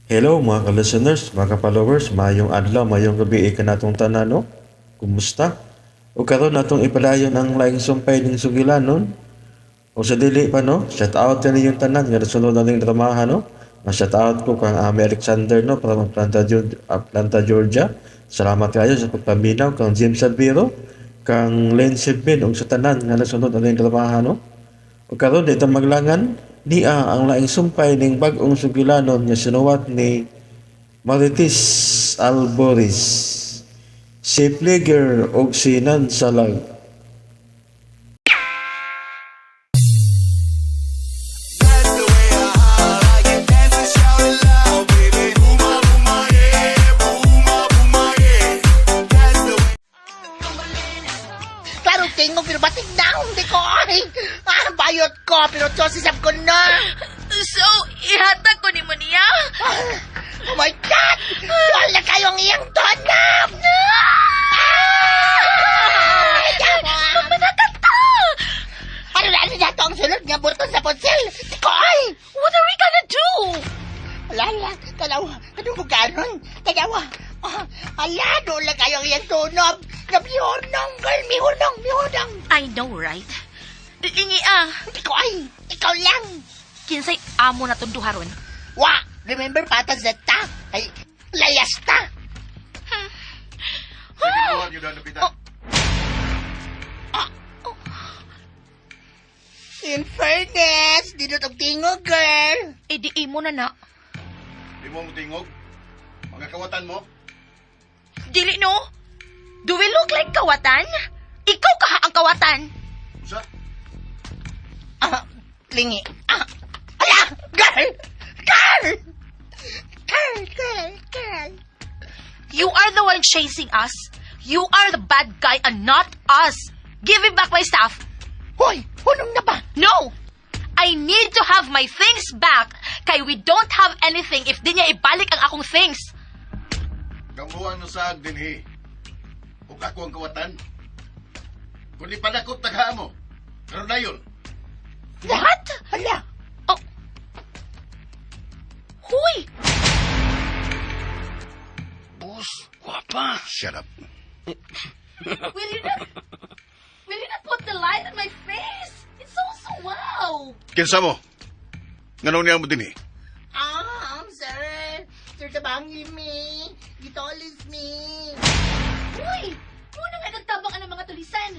Hello mga ka-listeners, mga ka-followers, maayong adlaw, maayong gabi kanatong tanan, no? Kumusta? O karon natong ipadayon ang laing sumpay ning sugilanon. O sa dili pa, no? Shout out ninyong tanan nga nasunod na ning dramahan, no? Ma-shout out ko kang Ami Alexander, no, para Atlanta, Atlanta, Georgia. Salamat kayo sa pagpaminaw kang James Alviro, kang Len Sebin ug sa tanan nga nasunod na ning dramahan, no? O karon di ta maglangan, nia ang laing sumpay ning bag-ong sugilanon nga sinuwat ni Marites Alboris. Si Pliger og si Nansalag. That's the way I like it. Dance and shout it loud, baby. Booma, booma, yeah. Booma, booma, yeah. That's the way. Klaro tingog pero batik na hindi ko ay. Ah, bayot ko pero tosisap ko na. So, ihatag ko ni mo niya? Ah, oh my God! Wala kayo ang iyang tonap! Ah! Manakata! Ano na ano na to ang sunod nga buton sa ponsil? Di ko ay! What are we gonna do? Wala lang, kalawa, kanong bugaron? Kalawa, ah, ala, doon lang kayo ang iyang tunob. Nabihunong, girl, mihunong, mihunong. I know, right? Lingi ah. Hindi ko ay, ikaw lang. Kinsay amo na itong duha ron. Wa, remember patas na ta? Ay, layas ta. Oh. In fairness, di na tingog, girl. Eh, di imo na na. Di mo tingog? Mga kawatan mo? Dili no? Do we look like kawatan? Ikaw kaha ang kawatan. Usa? Ah, lingi. Ah, ala, girl! Girl! Girl, girl, girl. You are the one chasing us. You are the bad guy and not us. Give me back my stuff. Hoy, hunong na ba? No! I need to have my things back. Kay we don't have anything if di niya ibalik ang akong things. Kamuha no saag dinhi. Ug ako ang kawatan. Kung di panakot tagha mo. Karon na yun. What? Ala, Oh. Huy! Boss, guwapa. Shut up. Will you not... Will you not put the light on my face? It's so so wow! Kinsa mo? Nganong niya mo dinhi? ah, sir. Sir, tabangi me. Gitolis me. Uy! Muna nga nagtabang ang mga tulisan.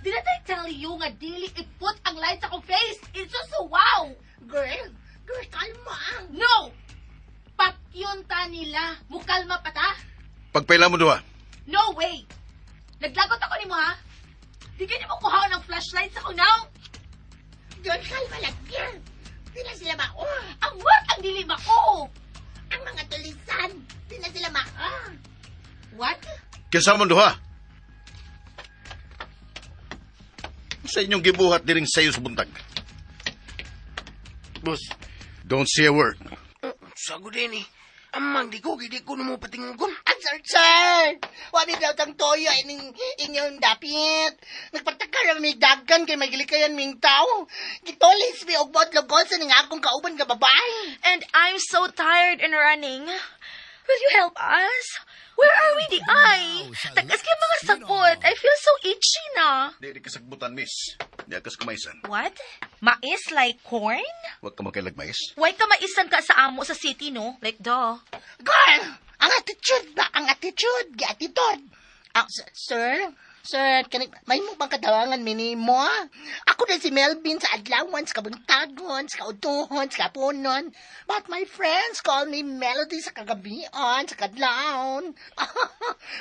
Didn't I tell you nga dili i-put ang light sa akong face? It's so so wow! Girl, girl, kalma. No! Patyon ta nila. Mukalma pa ta? Pagpaila mo duha. No way! Naglagot ako nimo ha? Di ka mo kuhaon ng flashlight sa akong now? Girl, kalma lang, girl. Di na sila mao. Ang work ang dili mako! Ang mga tulisan, di na sila mao. What? Kinsa mo duha? Sa inyong gibuhat diring sayo sa buntag. Boss, Don't say a word. sago din eh. Amang di ko, di ko na mo patingugon. Ah, sir, sir! Wami daw tang toyo ining inyong dapit. Nagpatakar mi dagan kay may gilikayan ming tao. Gitolis mi og buot lugol sa ning akong kauban nga babae. And I'm so tired and running. Will you help us? Where are we di ay? Tagas kay mga sapot. I feel so itchy na. Di di kasagbutan, miss. Di akas kumaisan. What? Mais like corn? Huwag ka makailag mais. Why ka maisan ka sa amo sa city, no? Like, duh. Girl, ang attitude ba? Ang attitude, gi-attitude. Ah, sir, sir, kani may mo bang kadawangan minimo? Ako na si Melvin sa adlawan, sa kabuntagon, sa kautuhon, sa kapunon. But my friends call me Melody sa kagabian, sa kadlawon.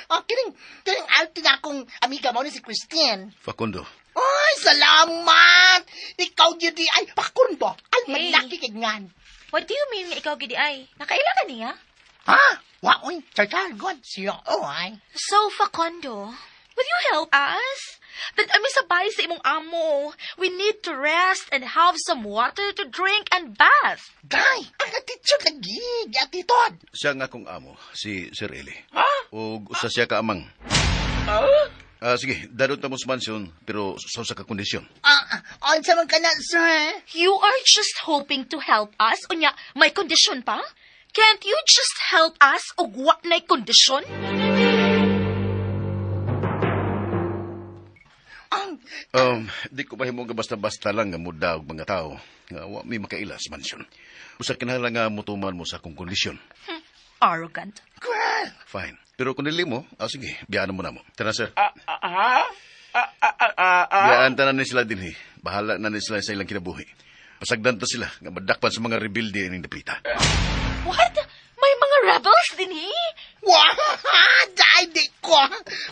Ah, kining alti na akong amiga mo ni si Christine. Facundo. Ay, salamat! Ikaw yun di ay, pakundo. Ay, Hey. malaki kay ngan. What do you mean nga ikaw gidi ay? Nakaila ka niya? Ha? Wa, oy, char god. Siya, oh, ay. So, Facundo, will you help us? That ami sa bahay sa imong amo. We need to rest and have some water to drink and bath. Day, ang attitude lagi, attitude. Siya nga akong amo, si Sir Eli. Ha? O usa siya ka amang. Ah, sige, dadon ta mo sa mansion, pero sa usa ka kondisyon. Ah, ah, unsa man ka na, sir? You are just hoping to help us? Unya, may kondisyon pa? Can't you just help us og wa na'y kondisyon? Di ko mahimo nga basta-basta lang nga mudaog mga tao nga wa mi makaila sa mansyon. Usa kinahanglan nga mutuman mo sa akong kondisyon. Arrogant. Girl! Fine. Pero kung dili mo, sige, biyaan mo na mo. Tara, sir. Biyaan tanan ni sila dinhi. Bahala na ni sila sa ilang kinabuhi. Pasagdan to sila nga madakpan sa mga rebelde ining dapita. What? May mga rebels dinhi? Wah! Dahil di ko!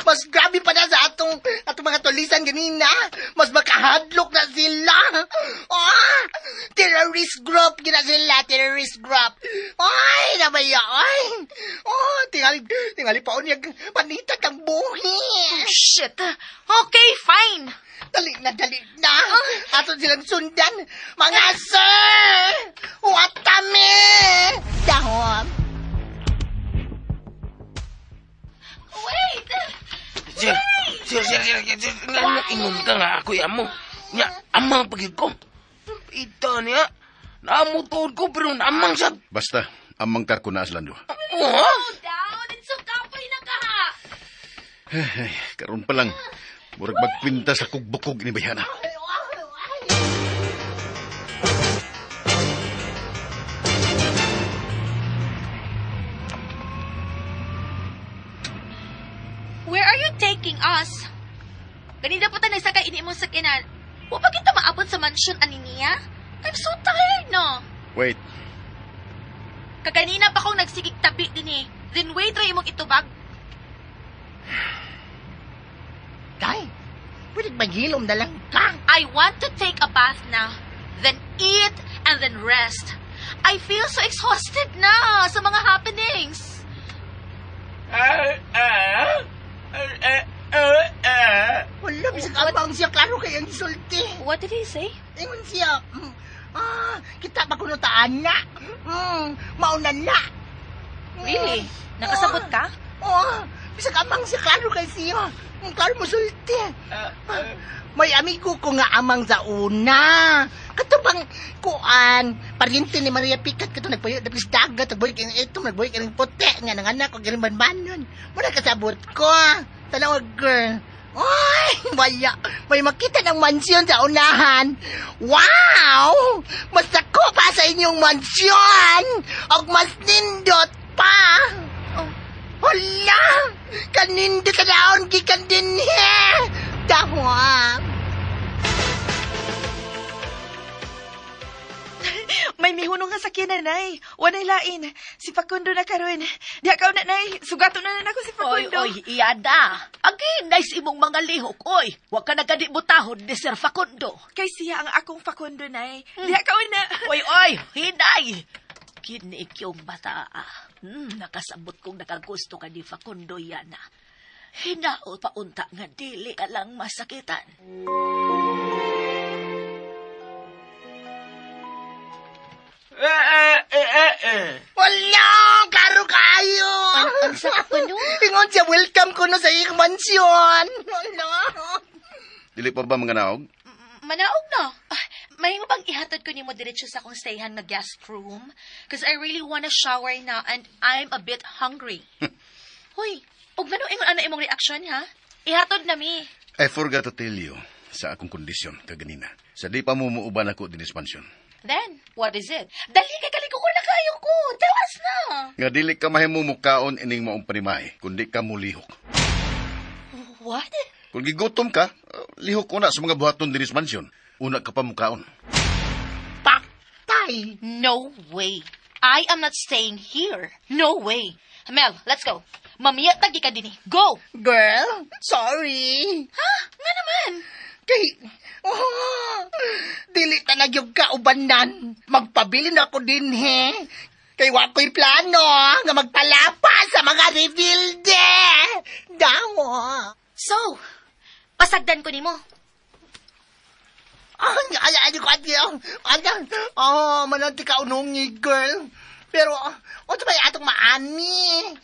Mas grabe pa na sa atong mga tulisan ganina. Mas makahadlok na sila. Ah! Terrorist group gina sila, terrorist group. Ay, nabaya, ay. Oh, tingali pa niya panitag ang buhi. Shit. Okay, fine. Dali na, dali na. Ato silang sundan. Mga sir! Watami! Dahon. Wait! Sir, sir, sir, sir, sir, sir, nga naingon ka nga ako'y amo. Nga, amang pagid ko. Ita niya, naamutuod ko pero naamang siya. Basta, amang ka kuna sa lando. Oh, ha? Go down! It's so kapoy na ka! Ay, karon pa lang, murag magpinta sa kugbukog ni Bayana. Where are you taking us? Ganina pa ta nagsakay ini imong sakyanan. Wa pa kita maabot sa mansion ani niya? I'm so tired no. Wait, Kaganina pa kong nagsigig tabi din eh. Then wait ra imong itubag. Day, pwede maghilom na lang ka. I want to take a bath now. Then eat and then rest. I feel so exhausted na sa mga happenings. Wala, bisag amang siya, klaro kay ang sulti. What did he say? Ingon siya, kita ba kuno taan na? Mauna na. Really? Nakasabot ka? Oh, bisag amang siya, klaro kay siya. Klaro mo sulti. May amigo ko nga amang sa una. Kato bang kuan, paryente ni Maria Picat kato nagpuyo dapis dagat, nagbuhi kang ito, nagbuhi kang puti nga nanganak ko galing banbanon. Muna kasabot ko. Tanaw girl. Ay, wala. May makita ng mansyon sa unahan. Wow! Mas dako pa sa inyong mansyon! Og mas nindot pa! Oh. Hala! Kanindot sa daon gikan dinhi! Dahwa! May mihunong nga sakyanan, Nay. Wanay lain. Si Facundo na karon. Diha ka na, Nay. Sugato na na ako si Oy, Facundo. oy, iyada. Again, nice imong mga lihok, oy. Wa ka na gani butahon ni Sir Facundo. Kay siya ang akong Facundo, Nay. Diha ka na. Oy, oy, hinay. Kini ikyong bata. Nakasabot kong nakagusto ka ni Facundo yana. Hinaot paunta nga dili ka lang masakitan. Wala! Karo kayo! Ang sakit pa no? Ingon siya, welcome ko na sa iyong mansyon! Wala! dili pa ba mga naog? Manaog na. Ah, may bang ihatod ko nimo diretso sa akong stayhan nga guest room? Cause I really wanna shower na and I'm a bit hungry. Hoy, ug ngano ingon ana imong reaction ha? Ihatod na mi. I forgot to tell you sa akong kondisyon kaganina. Sa di pa mo muuban ako dinis mansyon. Then, what is it? Dali kay kaliko ko na kayo ko. Tell us na. Nga dili ka mahimo mukaon ining maong panimahe, kundi ka mulihok. What? Kung gigutom ka, lihok una sa mga buhaton dinis mansyon. Una ka pa mukaon. Patay! No way. I am not staying here. No way. Mel, let's go. Mamiya tagi ka dinhi. Go! Girl, sorry! Ha? Nga naman. Kay, oh, dili ta na gyud ka ubanan. Magpabilin ako dinhi. Kay wa ko'y plano nga magpalapa sa mga rebelde. Dawo. So, pasagdan ko nimo. Ay, ay, ay, ay, ay, ay, oh, mananti ka unungi, girl. Pero, o may atong maani.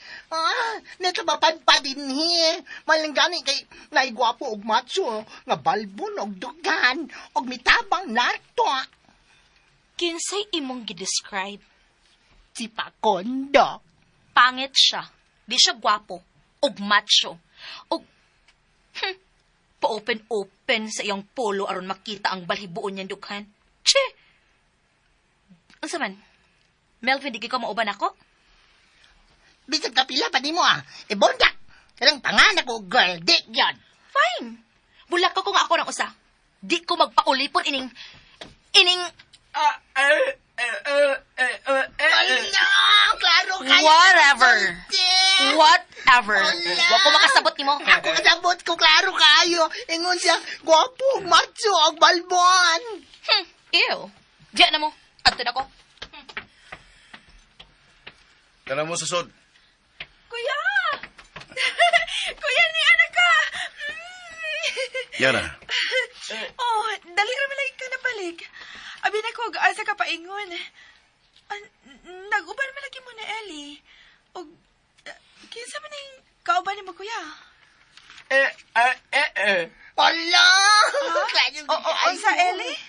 Nito mapadpa dinhi. Malang gani kay naigwapo og macho, nga balbon og dugan, og mitabang nato. Kinsay imong gi-describe? Si Facundo. Pangit siya. Di siya gwapo. Og macho. Og, pa-open-open sa iyang polo aron makita ang balhibuon niyang dukhan. Che! Unsa man? Melvin, di ka mauban ako? Bisag kapila pa nimo ah. E bondak. Kanang panganak ko girl, di gyud. Fine. Bulak ko kung ako ng usa. Di ko magpaulipon ining... Ining... Ala, klaro kayo. Whatever. Whatever. Ala. Wa ko makasabot nimo. Ako kasabot ko, klaro kayo. Ingon siya, gwapo, macho, og balbon. Ew. Diyan na mo. Adto na ko. Tara mo sa sod. Kuya! Kuya, ni anak ka! Yana, Oh, dali ra malagi ka na balik. Abi na ko, asa ka paingon. Nag-uban malagi mo na Ellie. Og, kinsa man ang kauban ni mo, kuya? Ala! Klaro O, o, unsa, Ellie?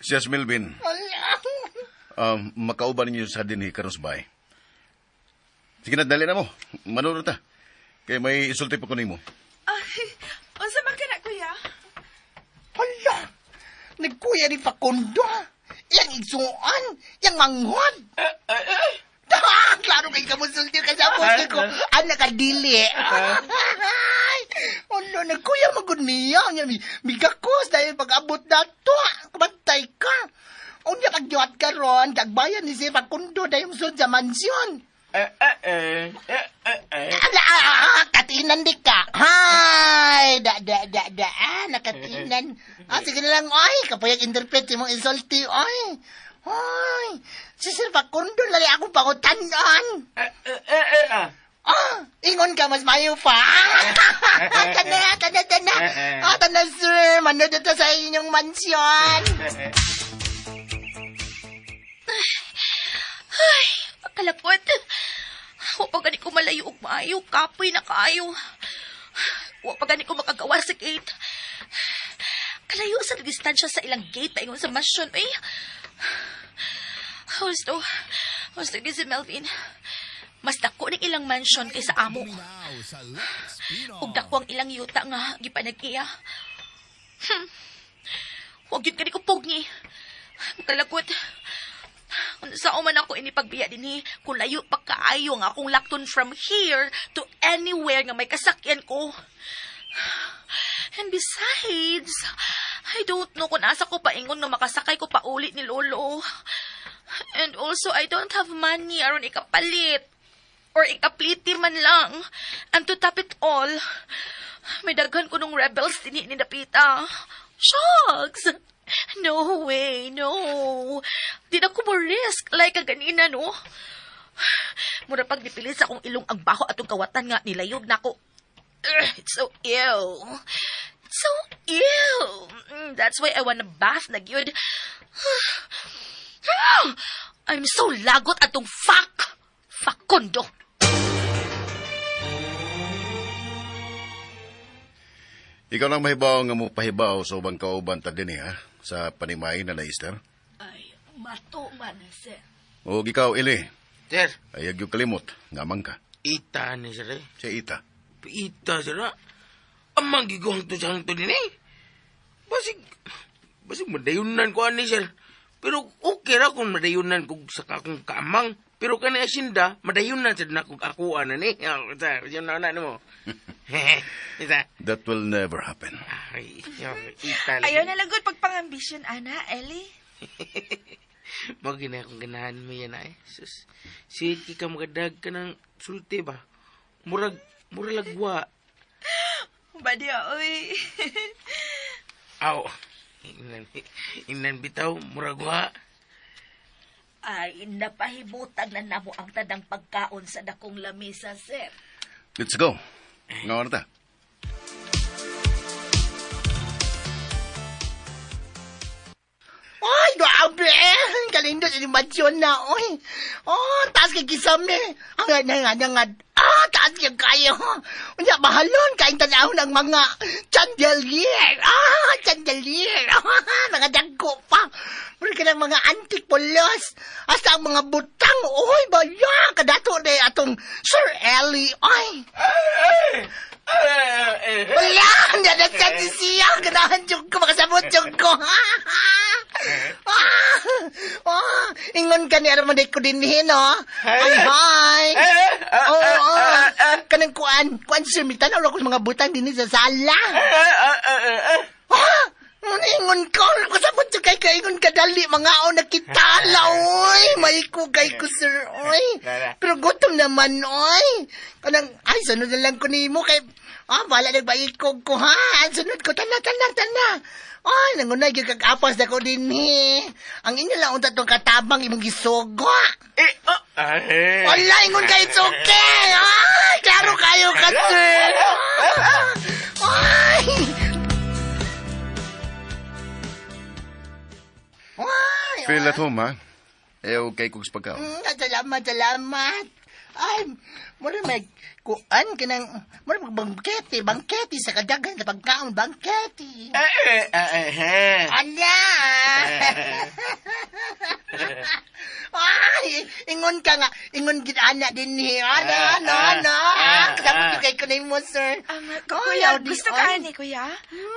siya si Melvin. Ala! Makauban ninyo sa dinhi karon sa bahay. Sige na, dali na mo. Manunod ta. Kay may isulti pa ko nimo. Ah, unsa man ka na, kuya? Hala! Nagkuya ni Facundo. Yang igsuon, yang manghod. Ah, klaro kay kamusulti kasabot ko. Anak ka dili. Hala, nagkuya magud niya. Nya mi migakos dahil pag-abot na to. Kumantay ka. Unya pagjuat ka ron, gagbayan ni si Facundo dahil sud sa mansyon. Ala, katinan di ka. Hay, da, da, da, da. Ah, nakatinan. Ah, sige na lang, oy. Kapayag interpret mong insulti, oy. Oy, si Sir Facundo, lali akong pangutanan. Ah, ingon ka, mas mayo pa. Tana, tana, tana. Ah, tana, sir. Manood na sa inyong mansyon. Ay, kalapot. Wa pa gani ko malayo og maayo, kapoy na kaayo. Wa pa gani ko makagawa sa gate. Kalayo sa distansya sa ilang gate paingon sa mansion, eh. Husto, husto gyud si Melvin. Mas dako ning ilang mansion kaysa amo. Ug dako ang ilang yuta nga gipanag-iya. Wa gyud kani ko pugni. Kalakot. Sa man ako inipagbiya dinhi, kung layo pa kaayo nga akong lakton from here to anywhere nga may kasakyan ko. And besides, I don't know kung asa ko paingon nga makasakay ko pauli ni Lolo. And also, I don't have money aron ikapalit. Or ikapliti man lang. And to top it all, may daghan ko nung rebels dinhi ni Napita. Shucks! No way, no. Di na ko mo risk like ang ganina, no? Mura pag nipilit sa akong ilong ang baho atong kawatan nga nilayog na ko. Ugh, it's so ew. It's so ew. That's why I wanna bath na gyud. I'm so lagot atong fuck. Facundo. Ikaw lang mahibaw nga mo pahibaw sa ubang kauban ta dinhi ha sa panimay na na Easter. Ay, matuman, sir. O ikaw Eli, Sir, ayag yung kalimot, ngamang ka. ita ni sir eh. Siya ita. Ita sir ah. Amang giguhang to sa hangto din eh. Basig madayunan ko ani sir. Pero okay ra kung madayunan ko sa akong kaamang. Pero kani asinda, madayunan sad na kung ako ana ni. Sir, yun na na mo. Isa. That will never happen. Ay, ita Ayaw na lang gud pagpangambisyon, ana, Ellie. Mo gina akong ganahan mo yan ay. Sus, sige ka magadag ka ng sulti ba? Murag, murag lagwa. Badi, oy. Aw, inan bitaw, murag wa. Ay, napahimutan na namo ang tanang pagkaon sa dakong lamesa, sir. Let's go. Nga ta. Ay, Grabe eh. Kalindot animasyon na, oy. Oh, taas kay kisame. Ang nga nga. Ah, taas kay kayo. Unya mahalon kay tanawon ang mga chandelier. Ah, chandelier. Mga dagko pa. Mura ka ng mga antik pulos. Hasta ang mga butang. Oy, baya. Kadato na atong Sir Ellie. Oy. Wala! Nanagsan siya! Ganahan jud ko, makasabot jud ko! Ah, ah, ingon ka ni aron ko dinhi, no? Ay, hi! Oo, oh, kanang kuan, kuan sir, mitan ko sa mga butang dinhi sa sala. Ah, ingon ko, kasabot jud kay kaingon ka dali, mga o nakitala, oy! May ko kay ko, sir, oy! Pero gutom naman, oy! Kanang, ay, sunod na lang ko nimo kay, ah, wala nagbaikog ko, ha? Sunod ko, tana, tana, tana. Ay, nangunay, gyud kag-apas na ko dinhi. Ang inyo lang unta tong katabang imong gisugo. Eh, oh. Ay. Wala, ingon ka, it's okay. Ay, klaro kayo ka, sir. Ay! Ay, Feel at home, ha? Eh, okay kong pagkaon. Salamat, salamat. Ay, mura may kuan kanang mura mag bangkete, bangkete sa kadaghan sa pagkaon, bangkete. Eh, eh, eh, eh. Ala! Ay, ingon ka nga, ingon gid ana dinhi. Ano, ano, ano? Ah, kasabot ko kay kunay mo, sir. Kuya, Ay, gusto ka ani, kuya?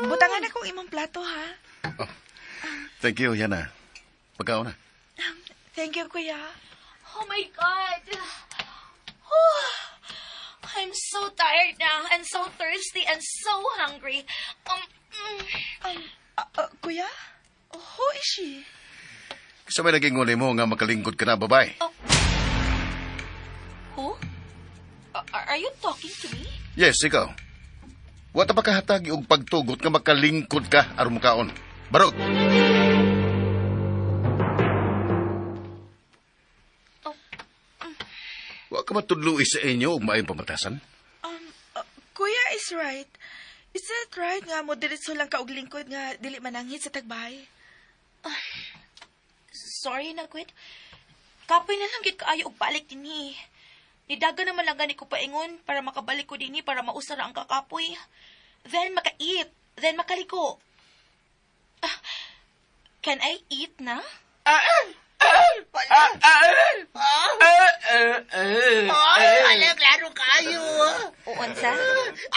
Butangan akong imong plato, ha? Oh, thank you, Yana. Pagkaon na. Thank you, kuya. Oh my God! Whew. I'm so tired now and so thirsty and so hungry. Kuya? Who is she? Sa may naging uli mo nga makalingkod ka na, babae. Who? Are you talking to me? Yes, ikaw. Wa ta pa kahatag og pagtugot nga makalingkod ka aron mukaon. Barog. Wa ka matudloi sa inyo og maayong pamatasan? Kuya is right. Is it right nga mo diretso lang ka og lingkod nga dili mananghid sa tagbay? Sorry na, Gwit. Kapoy na lang gid kaayo og balik dinhi. Nidaga naman lang gani ko paingon para makabalik ko dinhi para mausara ang kakapoy. Then maka-eat. Then makaliko. Ah, can I eat na? Ay, ala, klaro kayo. Unsa?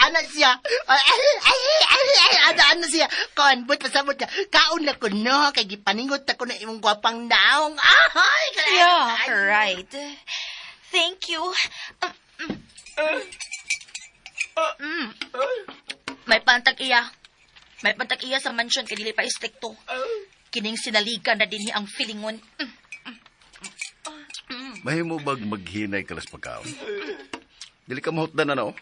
Ana siya. Ay, ay, ay, ay, ay, ana, ano siya. Kon, but pasabot ka. Kaon na ko, no. Kay gipaningot ako na imong gwapang naong. Ay, klaro Yeah, kayo. right. Thank you. May pantag iya. May pantag iya sa mansion kay dili pa istrikto. Kining sinaligan na dinhi ang feelingon. Mahimo bag maghinay ka las pagkaon? Dili ka mahutdan na no?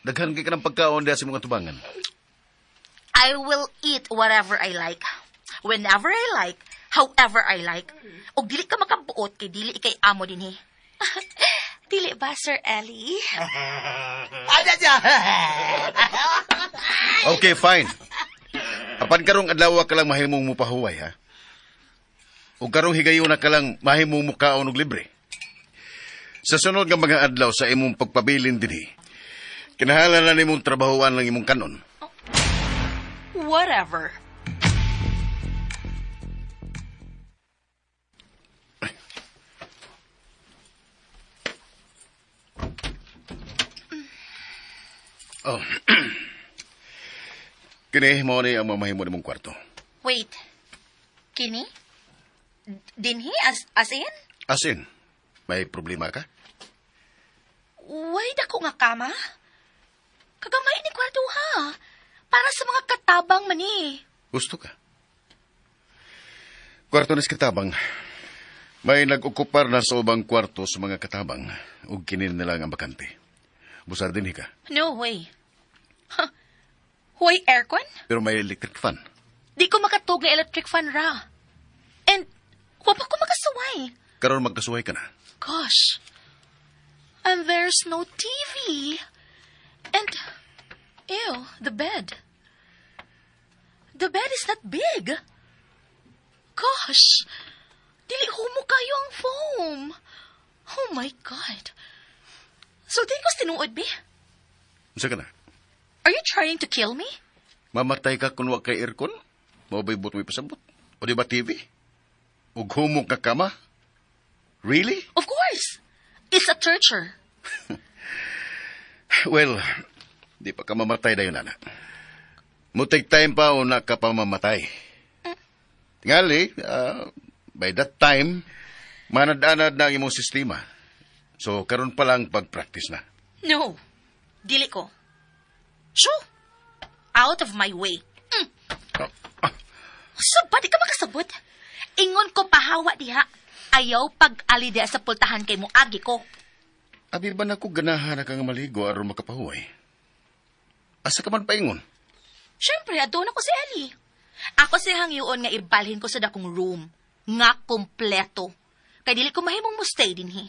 Daghan kay ka ng pagkaon diha sa mga tubangan. I will eat whatever I like. Whenever I like, however I like. Og dili ka makabuot kay dili ikay amo dinhi. Dili ba, Sir Ellie? Ana siya. Okay, fine. Apan karong adlaw ka lang mahimong mupahuway, ha? O karong higayuna ka lang mahimong mukaon og libre. Sa sunod nga mga adlaw sa imong pagpabilin dinhi, kinahanglan na nimong trabahuan lang imong kanon. Whatever. Oh. Kini mao ni ang mamahimo nimong kwarto. Wait. Kini? Dinhi? As in? As in, may problema ka? Wait ako nga kama? Kagamay ni kwarto ha. Para sa mga katabang mani. Gusto ka? Kwarto ni katabang. May nag-okupar na sa ubang kwarto sa mga katabang ug kini nila ang bakante. Busar dinhi ka, No way. Huh. Hoy, aircon? pero may electric fan. Di ko makatug nga electric fan ra. And, wa pa ko makasuway. Karon magkasuway ka na. Gosh. And there's no TV. And, ew, the bed. The bed is not big. Gosh! Dili humo kayo ang foam. Oh my God. So, di ko tinuod, be. Unsa ka na? Are you trying to kill me? Mamatay ka kung wa kay aircon? Mao ba'y buot mo ipasabot? O di ba TV? Ug humok ka kama? Really? Of course. It's a torture. Well, di pa ka mamatay dayon, ana. Mo take time pa o na ka pa mamatay. Tingali, by that time, manad-anad na ang imong sistema. So, karon pa lang pag-practice na. No. Dili ko. Shoo! Out of my way. Oh, ah, So, ba, di ka makasabot? Ingon ko pahawa diha. Ayaw pag-ali diha sa pultahan kay mo agi ko. Abi ba na ko ganahan na ka nga maligo aron makapahuway? Asa ka man paingon? Siyempre, adto na ko si Ellie. Ako si hangyoon nga ibalhin ko sa dakong room. Nga kompleto. Kay dili ko mahimong mo stay dinhi.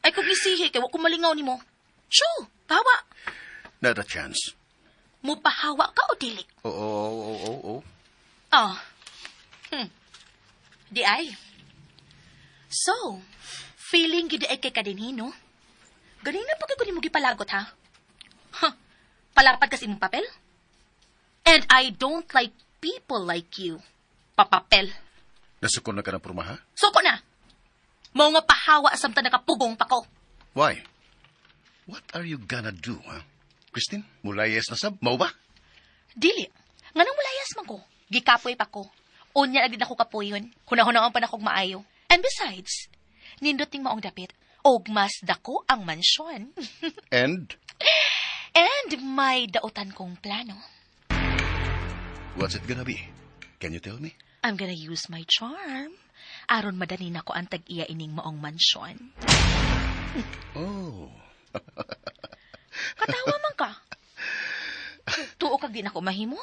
Ay, kung isihi, kay wa ko malingaw nimo. Shoo! Pahawa! Not a chance. Mupahawa ka o dili? Oo. Oh. Di ay. So, feeling gid ay kay kadinhi, no? Ganina pa kay ko nimo gipalagot, ha? Huh. Palapad kasi imong papel? And I don't like people like you. Papapel. Nasukon na ka ng porma, ha? Suko na. Mao nga pahawa samtang nakapugong pa ko. Why? What are you gonna do, ha? Christine, mulayas na sab? Mao ba? Dili. Nganong mulayas man ko? Gikapoy pa ko. Unya na din ako kapoyon. Huna-hunaon pa na kog maayo. And besides, nindot ning maong dapit. Og mas dako ang mansyon. And? And may dautan kong plano. What's it gonna be? Can you tell me? I'm gonna use my charm. Aron madani nako ang tag-iya ining maong mansyon. Oh. Katawa man ka. Tuo kag di nako mahimo?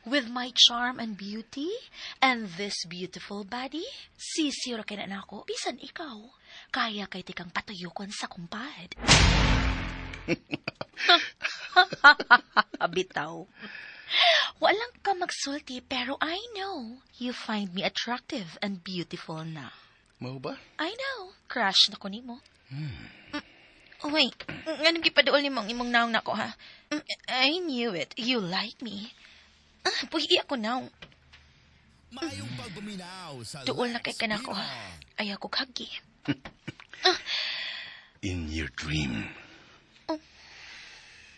With my charm and beauty and this beautiful body, sisiro kay na nako bisan ikaw. Kaya kay tikang patuyokon sa kumpad. Bitaw. Walang ka magsulti pero I know you find me attractive and beautiful na. Mao ba? I know. Crush na ko nimo. Wait, nganong gipaduol nimo ang imong naong nako ha? I knew it. You like me. Ah, puhi ako now. Duol na kay kanako ha. Ayaw ko kagi. In your dream. Oh.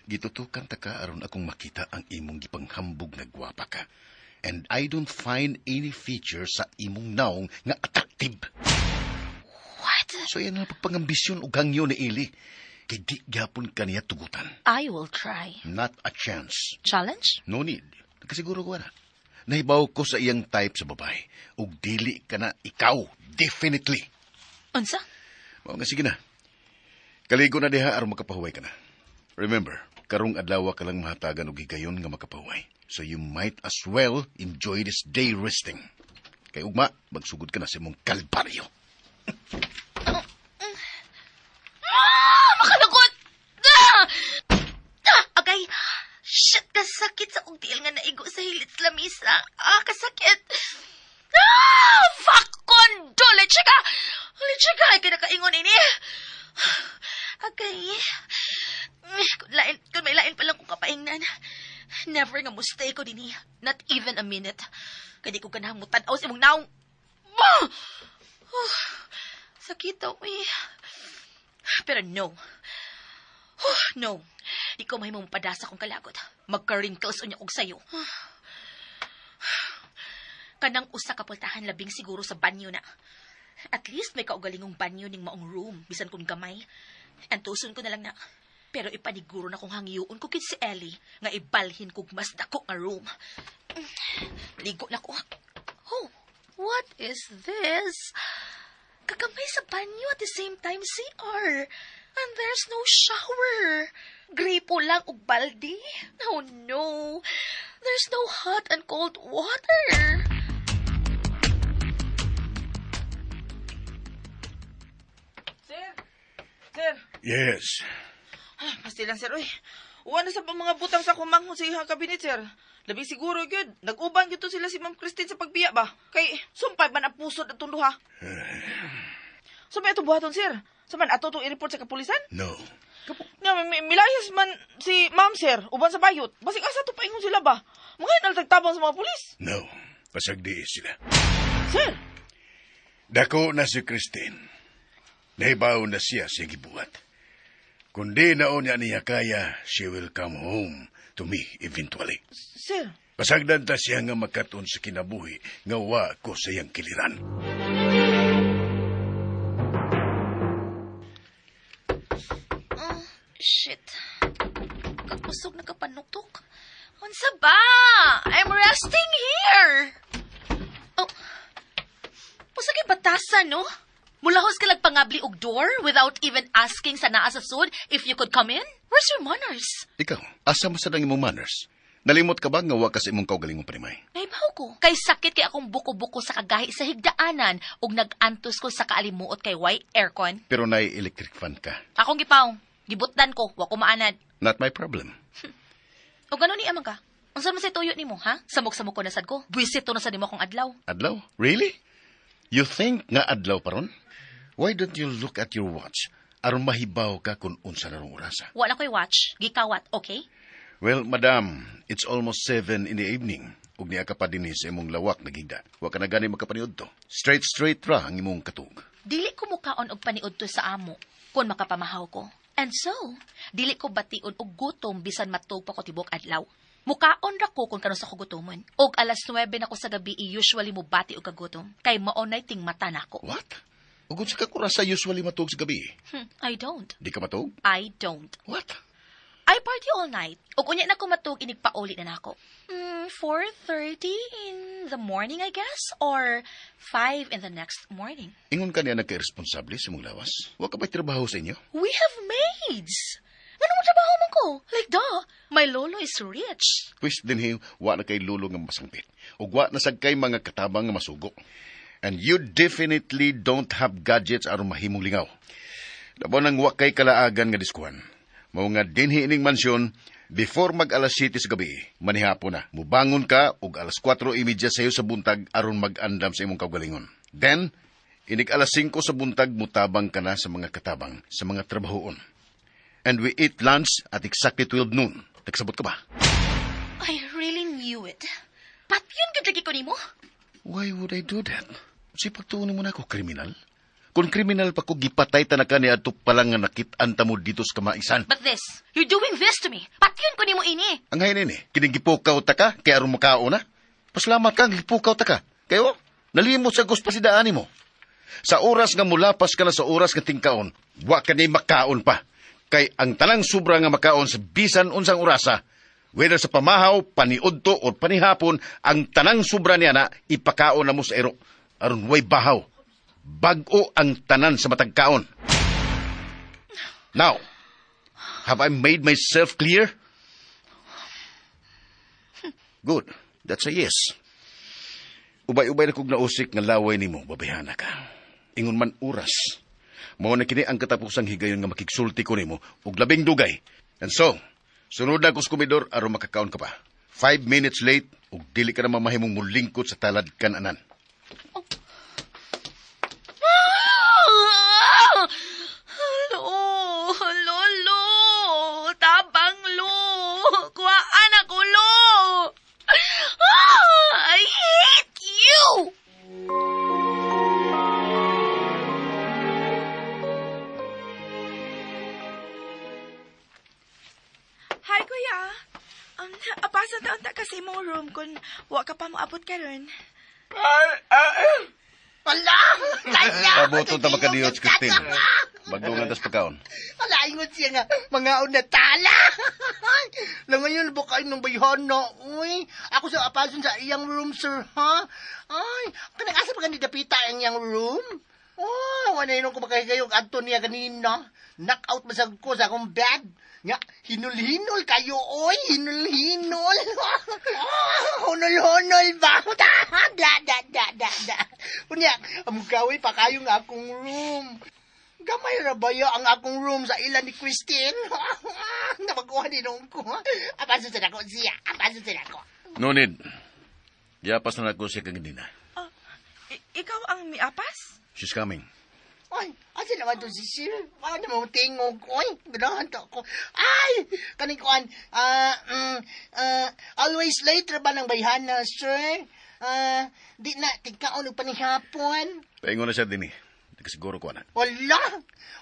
Gitutukan ta ka aron akong makita ang imong gipanghambog nga gwapa ka. And I don't find any feature sa imong naong nga attractive. What? So yan ang pagpangambisyon og hangyo ni Eli. Kay di gyapon kaniya tugutan. I will try. Not a chance. Challenge? No need. Nakasiguro ko na. Nahibaw ko sa iyang type sa babae. Ug dili ka na ikaw. Definitely. Unsa? Mao nga sige na. Kaligo na diha aron makapahuway ka na. Remember, karong adlaw ka lang mahatagan og higayon nga makapahuway. So you might as well enjoy this day resting. Kay ugma, magsugod ka na sa imong kalbaryo. Ah! Makalagot! Ah! Ah! Okay. Shit, kasakit sa kong tiil nga naigo sa hilit sa lamisa. Ah, kasakit. Ah! Facundo! Leche ka! Leche ka! Ay, kinakaingon ini. Okay. Kung may lain pa lang kong kapaingnan. Never nga mo stay ko dinhi. Not even a minute. Kaya di ko ganahang mutan-aw sa imong naong. Ah! Oh, sakit daw eh. Pero no. Oh, no. Di ko mahimong padasa kong kalagot. Magka-wrinkles unya og sayo. Kanang usa ka pultahan labing siguro sa banyo na. At least may kaugalingong banyo ning maong room, bisan kung gamay. Antuson ko na lang na. Pero ipaniguro na kong hangyoon ko kid si Ellie nga ibalhin kog mas dako nga room. Ligo na ko. Oh, what is this? Kagamay sa banyo at the same time CR. And there's no shower. Gripo lang og balde. Oh no. There's no hot and cold water. Sir! Sir! Yes. Ah, pasti lang, sir. Uy, uwan na sa mga butang sa kumanghon sa iyang kabinet, sir. Labi siguro gyud, nag-uban gyud to sila si Ma'am Christine sa pagbiya ba? Kay sumpay man ang pusod atong duha. So may atong buhaton, sir. Sa man ato tong i-report sa kapulisan? No. Nga, milayas man si Ma'am, sir, uban sa bayot. Basig asa to paingon sila ba? Mga naltagtabang sa mga pulis. No. Pasagdi sila. Sir, Dako na si Christine. Nahibaw na siya sa gibuhat. Kung di na niya niya kaya, she will come home to me eventually. Sir, Pasagdan ta siya nga makaton sa kinabuhi nga wa ko sa iyang kiliran. Oh, shit. Kakusog na kapanuktok. Unsa ba? I'm resting here. Oh. Pusa kay batasan, no? Mulahos ka pangabli og door without even asking sa naa sa sud if you could come in? Where's your manners? Ikaw, asa mo sa nang imong manners? Nalimot ka ba nga wa ka sa imong kaugalingong panimay? Naibaw ko. Kay sakit kay akong buko-buko sa kagahi sa higdaanan ug nag-antos ko sa kaalimuot kay way aircon. Pero naay electric fan ka. Akong gipaong. Gibutdan ko, wa ko maanad. Not my problem. O gano ni amang ka? Unsa man say tuyo nimo, ha? Samok-samok ko na sad ko. Buisit to na sad nimo akong adlaw. Adlaw? Really? You think nga adlaw paron? Why don't you look at your watch aron mahibaw ka kung unsa na rong orasa? Wala ko'y watch. Gikawat, okay? Well, madam, it's almost 7 in the evening. Ug niya ka pa dinhi sa imong lawak nagigda. Wa ka na gani makapaniud to. Straight, straight ra ang imong katug. Dili ko mukaon og paniud to sa amo kung makapamahaw ko. And so, dili ko bation og gutom bisan matug pa ko tibok adlaw. Mukaon ra ko kung kanus ako gutomon. Og alas 9 na ko sa gabi usually mo bati og kagutom. Kay mao nay tingmata nako. What? Ug unsa ka orasa usually matug sa gabi? I don't. Di ka matug? I don't. What? I party all night. Ug unya na ko matug inig pauli na nako. 4:30 in the morning, I guess, or 5 in the next morning. Ingon ka niya nagka-iresponsable sa imong lawas? Wa ka ba'y trabaho sa inyo? We have maids. Ngano mo trabaho man ko? Like, duh, my lolo is rich. Pwis dinhi wa na kay lulo nga masangpit. Ug wa na sad kay mga katabang nga masugo. And you definitely don't have gadgets aron mahimong lingaw. Labaw nang wa kay kalaagan nga diskuhan. Mao nga dinhi ining mansyon, before mag alas 7 sa gabi, manihapon na. Mubangon ka og alas 4:30 sayo sa buntag aron mag-andam sa imong kaugalingon. Then, inig alas 5 sa buntag mutabang ka na sa mga katabang, sa mga trabahoon. And we eat lunch at exactly 12 noon. Nagsabot ka ba? I really knew it. Patyon gud lagi ko nimo. Why would I do that? Si pagtuon mo na ako, kriminal? Kung kriminal pa ko, gipatay ta na ka ni adto pa lang nga nakit-an ta mo dito sa kamaisan. But this, you're doing this to me. Patyon ko nimo ini. Ang hainin eh, kining gipukaw ta ka, kaya aron makaon na. Pasalamat ka, gipukaw ta ka. Kayo, nalimot sa pasidaan mo. Sa oras nga mulapas ka na sa oras nga tingkaon, wa ka ni makaon pa. Kay ang tanang sobra nga makaon sa bisan unsang orasa, whether sa pamahaw, paniudto o panihapon, ang tanang sobra niya na ipakaon na mo sa iro. Aron way bahaw. Bag-o ang tanan sa matag kaon. Now, have I made myself clear? Good. That's a yes. Ubay-ubay na kog nausik nga laway nimo, babayhana ka. Ingon man oras. Mao na kini ang katapusang higayon nga makigsulti ko nimo ug labing dugay. And so, sunod na ko sa komedor aron makakaon ka pa. 5 minutes late ug dili ka na mamahimong mulingkod sa talad kananan. Ah! Lo, lolo, tabang lo, kuhaan ako lo. Ah, I hate you! Hi, kuya. Apasan taon ta kasi imong room kung wa ka pa moabot karon. Wala! Kaya! Pabuto ta makadiyot, Christine. Magdungan tas pagkaon. Wala, ingon siya nga, mga una tala. Lang ngayon, bukain ng bayhana. Uy, ako sa apason sa iyang room, sir, ha? Ay, kanang asa pa gani dapita ang iyang room? Oh, wala yun ko makahigayong adto niya kanina. Knock out masag ko sa akong bed. Nga, hinul-hinul kayo, oy, hinul-hinul. Hunol-hunol ba? Da, da, da, da, da. Unya, amugaway pa kayo nga akong room. Gamay ra ba ya ang akong room sa ilan ni Christine? Nabaguhan din ko. Apaso sa nako siya. Apaso sa nako. No need. Giapas na nako siya kaganina. Ah, ikaw ang miapas? She's coming. Oy, asa naman to si Sir? Wala na mo tingog. Oy, ganahan to ako. Ay, kaning kuan. Ah, always late ra ba ng bayhana, sir? Ah, di na tigkaon og panihapon. Paingon na siya din eh. Di ka siguro ko anak. Wala.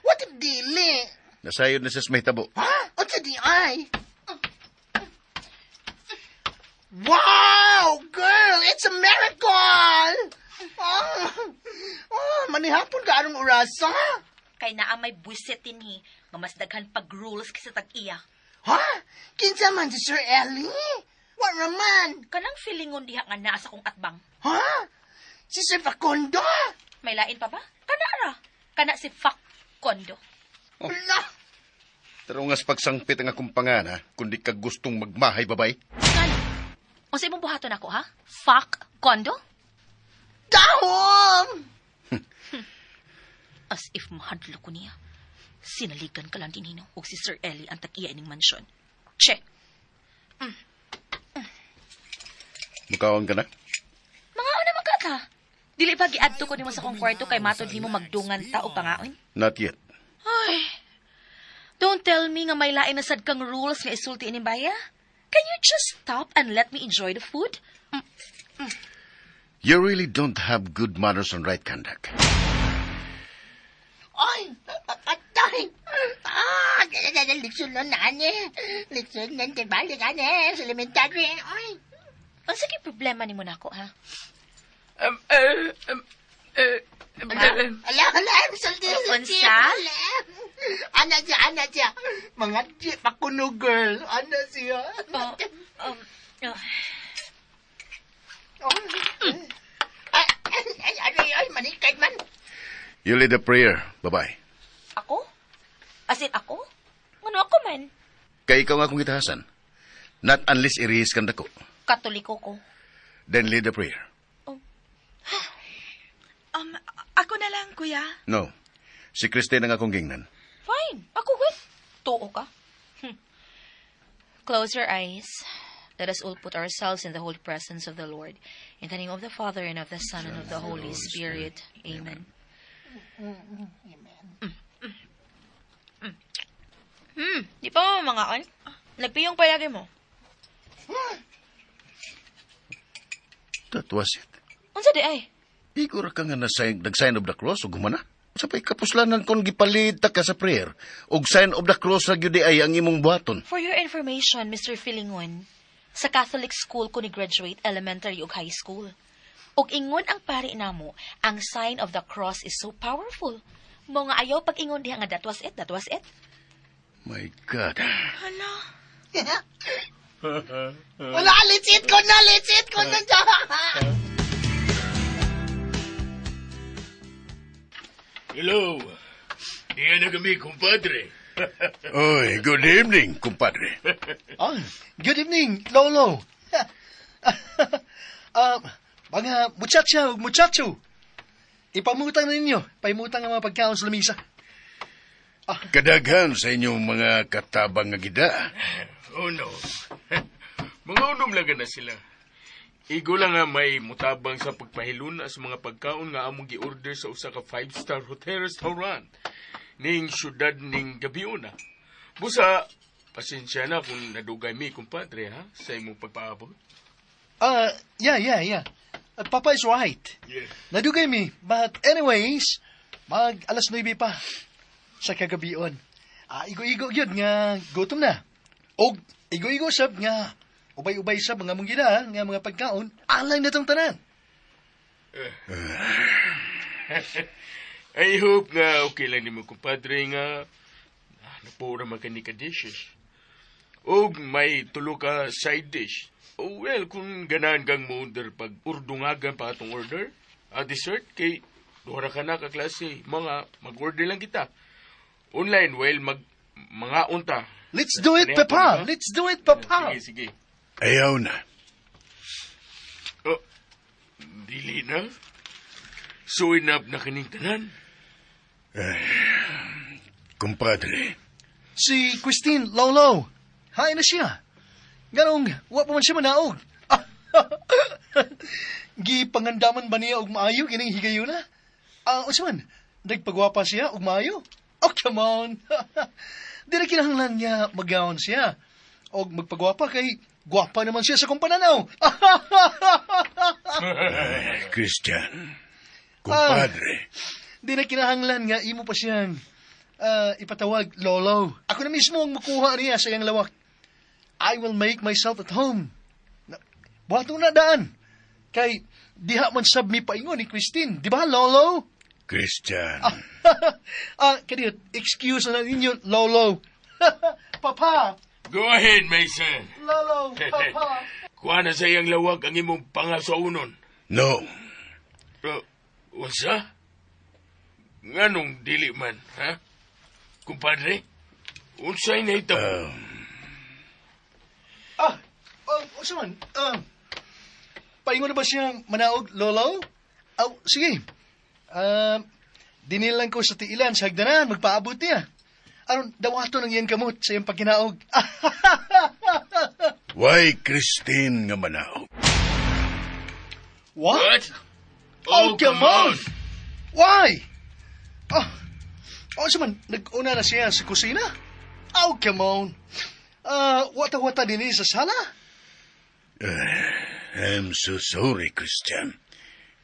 What if dili? Nasayod na siya sa mahitabo. Ha? Unsa di ay? Wow, girl, it's a miracle! Oh, manihapon ka anong orasa? Kay naa may buwisit dinhi nga mas daghan pag rules kaysa tag-iya. Ha? Kinsa man si Sir Ellie? Wa raman. Kanang feelingon diha nga naa sa kong atbang. Ha? Si Sir Facundo? May lain pa ba? Kana ra. Kana si Facundo. Wala. Tarungas pagsangpit ang akong pangana, kundi ka gustong magmahay babay. Ngano? Unsa imong buhaton ako ha? Fuck Kondo? Dahom! As if mahadlo ko niya. Sinaligan ka lang dinhi no ug si Sir Ellie ang tag-iya ining mansyon. Che, Mukaon ka na? mga una man ka ta. Dili pa giadto ko nimo sa kong kwarto kay matod nimo magdungan ta og pangaon. Not yet. Ay, don't tell me nga may lain na sad kang rules nga isulti ining baya. Can you just stop and let me enjoy the food? You really don't have good manners and right conduct. Ay, patay! Ah, leksyon nun, ane. Leksyon nun, balik, ane, sa elementary. Ay, Ang sige problema nimo nako ha? Ala, ala, sulti, sulti. Unsa? Ala. Ana siya, ana siya. Mga di pa kuno, girl. Ana siya. Oh, oh. Oh. Ay, ay, ay, ay, ay, manikay man. You lead the prayer, babae. Ako? As in ako? Ngano ako man? Kay ikaw nga akong gitahasan. Not unless irihis kang dako. Katoliko ko. Then lead the prayer. Ako na lang, kuya. No. Si Christine ang akong gingnan. Fine. Ako with. Tuo ka. Close your eyes. Let us all put ourselves in the holy presence of the Lord. In the name of the Father, and of the Son, and of the Holy Spirit. Amen. Amen. Di pa mo mangaon? Nagpiyong palagi mo. That was it. Unsa di ay? Igo ra ka nga na-sign, nag-sign of the cross ug humana. Sa pa'y kapuslanan kon gipalit ka sa prayer ug sign of the cross ra gyud ay ang imong buhaton. For your information, Mr. Filingon, sa Catholic school ko ni graduate elementary ug high school. Ug ingon ang pari namo, ang sign of the cross is so powerful. Mao nga ayaw pag ingon diha nga that was it, that was it. My God. Hala. Wala, legit ko na, legit ko na. Hello. Diyan na kami, kumpadre. Oy, good evening, kumpadre. Ah, good evening, Lolo. Ah, mga muchacha ug muchacho. Ipamutang na ninyo. Paimutang ang mga pagkaon sa lamisa. Kadaghan sa inyong mga katabang nga gida. Oh no. Mga unom lang na sila. Igo lang nga may mutabang sa pagpahiluna sa mga pagkaon nga among gi-order sa usa ka five-star hotel restaurant ning syudad ning Gabiona. Busa, pasensya na kung nadugay mi, kumpadre, ha? Sa imong pagpaabot. Ah, yeah. Papa is right. Yeah. Nadugay mi. But anyways, mag alas 9 pa sa kagabion. Ah, igo-igo gyud nga gutom na. Og igo-igo sab nga ubay-ubay sa mga mong gina nga mga pagkaon alang natong tanan. I hope nga okay lang nimo, kumpadre, nga napura man kani ka dishes. Og may tulo ka side dish. Oh, well, kung ganahan kang mo-order pag urdungagan pa atong order, a dessert kay duha ra ka na ka klase, mga mag-order lang kita. Online, well, mag mga unta. Let's do it, Kaniya, Papa. diba? Let's do it, Papa. Sige, sige. Ayaw na. Oh, dili na. So enough na kining tanan. Kumpadre, Si Christine Lolo. Hain na siya. Ganong, wa pa man siya manaog. Ah, Gipangandaman ba niya og maayo kining higayuna? Ah, unsa man? Nagpagwapa siya og maayo? Oh, come on. Di na kinahanglan niya magaon siya. Og magpagwapa kay gwapa naman siya sa kong pananaw. Christian, kumpadre. Di na kinahanglan nga imo pa siyang ipatawag lolo. Ako na mismo ang makuha niya sa iyang lawak. I will make myself at home. Na, buhaton na daan. Kay diha man sab mi paingon ni Christine, di ba lolo? Christian. Kadiyot, excuse na ninyo, lolo. Papa, Go ahead, Mason. lolo, papa. Kuha na sa iyang lawag ang imong pangasaunon. No. Unsa? Nganong dili man, ha? Kumpadre, unsay nahitabo? Unsa man? Paingon na ba siyang manaog, lolo? Aw, sige. Dinil lang ko sa tiilan sa hagdanan, magpaabot niya. Aron, dawato ng iyang kamot sa iyang pagkinaog. Why Christine nga manaog? What? Oh, come on! Why? Oh, oh, man, nag-una na siya sa kusina? Oh, come on. Wata-wata din sa sala? I'm so sorry, Christian.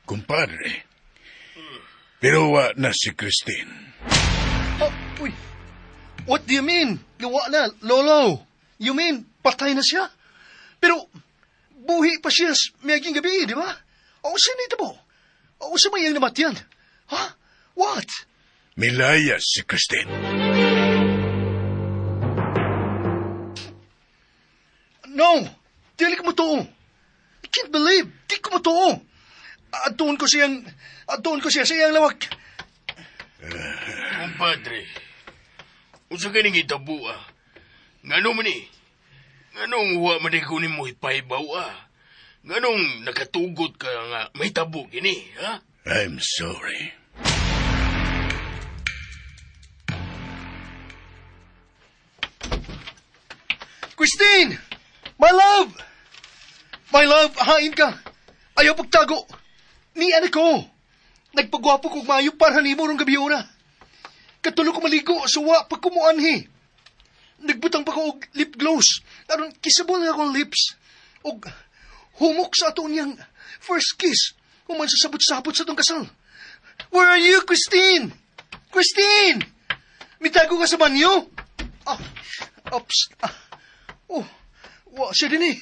Kumpadre. Pero wa na si Christine. Oh, uy. What do you mean? Gawa na, lolo. You mean, patay na siya? Pero, buhi pa siya miaging gabi, di ba? O, sino ito po? O, sa may iyang namatyan? Ha? What? Milayas si Christine. No! Dili ko motoo. I can't believe. Di ko motoo. Adtuon ko siya sa iyang lawak. Kumpadre, unsa kaning hitabo ah? Ngano man ni? Nganong wa man ko nimo ipahibaw ah? Nganong nakatugot ka nga may tabo kini, ha? I'm sorry. Christine! My love! My love, hain ka. Ayaw pagtago. Ni anak ko. Nagpagwapo kog maayo para nimo rong gabi una. Katulo ko maligo, suwa pag kumuanhi. Nagbutang pa ko og lip gloss. Aron kissable nga akong lips. Og humok sa ato niyang first kiss. Human sa sabot-sabot sa atong kasal. Where are you, Christine? Christine! Mitago ka sa banyo? Ah, oops. Ah, oh, wa siya din eh.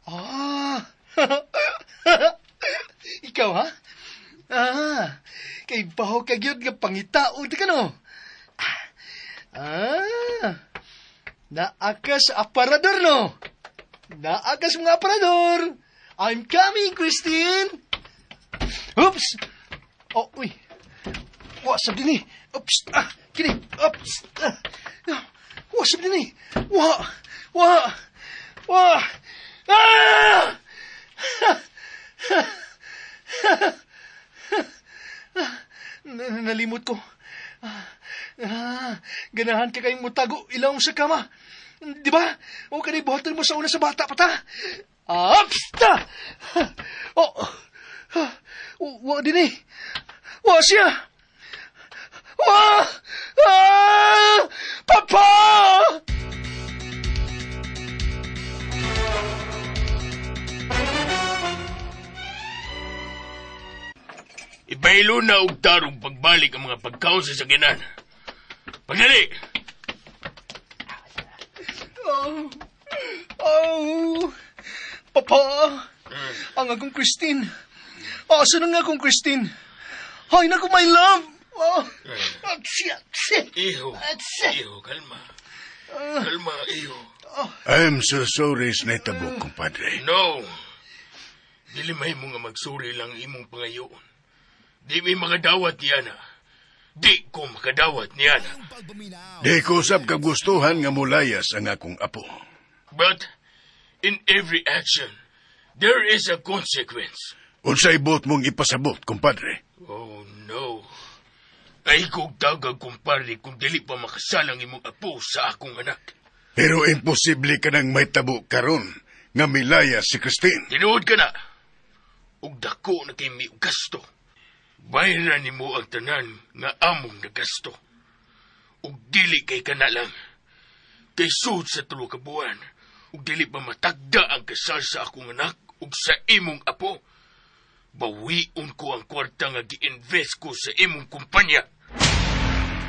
Ah. Ikaw, ha? Ah, kay baho ka gyud nga pangitao di ka no? Ah, naa ka sa aparador no? Naa ka sa mga aparador. I'm coming, Christine. Oops! Oh, uy. Wa sa din eh. Oops. Ah, kini. Oops. Ah. Wa sa din eh. Wa. Wa. Wa. Ah! Nalimot ko. Ah, ganahan ka kayong mutago ilawom sa kama. Di ba? O kanay buhaton mo sa una sa bata pa ta. Ah, psta! Oh, wa din eh. Wa siya. Wa! Ah! Papa! Ibaylo na og tarong pagbalik ang mga pagkaon sa sakyanan. Pagdali! Oh, oh, Papa, ang akong Christine. Asa na nga akong Christine? Ay, naku, my love! Oh, shit, shit. Iho, Shit. iho, kalma. Kalma, iho. I'm so sorry sa nahitabo, kumpadre. No. Dili mahimo nga magsuri lang imong pangayoon. Di mi makadawat niya na. Di ko makadawat niya na. Di ko usab kagustuhan nga mulayas ang akong apo. But in every action, there is a consequence. Unsay buot mong ipasabot, kumpadre? Oh no. Ay kog tagag kumpadre kung dili pa makasalang imong apo sa akong anak. Pero imposible ka nang may tabo karon nga milaya si Christine. Tinuod ka na. Ug dako na kay mi og gasto. Bayran nimo ang tanan nga among nagasto. Ug dili kay kana lang. Kay sud sa tulo ka buwan, ug dili pa matagda ang kasal sa akong anak ug sa imong apo. Bawion ko ang kwarta nga gi-invest ko sa imong kumpanya.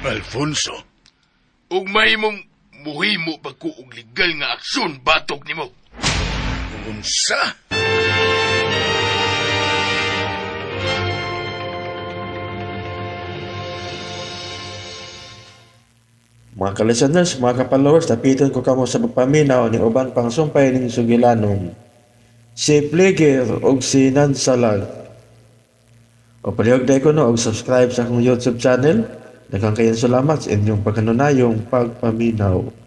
Alfonso, Ug mahimong muhimo pa ko og legal nga aksyon batok nimo. unsa? Mga ka-listeners, mga ka-followers, napiton ko kamo sa pagpaminaw ni uban pang sumpay ning sugilanon. Si Pliger og si Nansalag. O palihog ko no og subscribe sa akong YouTube channel. Daghang kayong salamat sa inyong pagkanunayong pagpaminaw.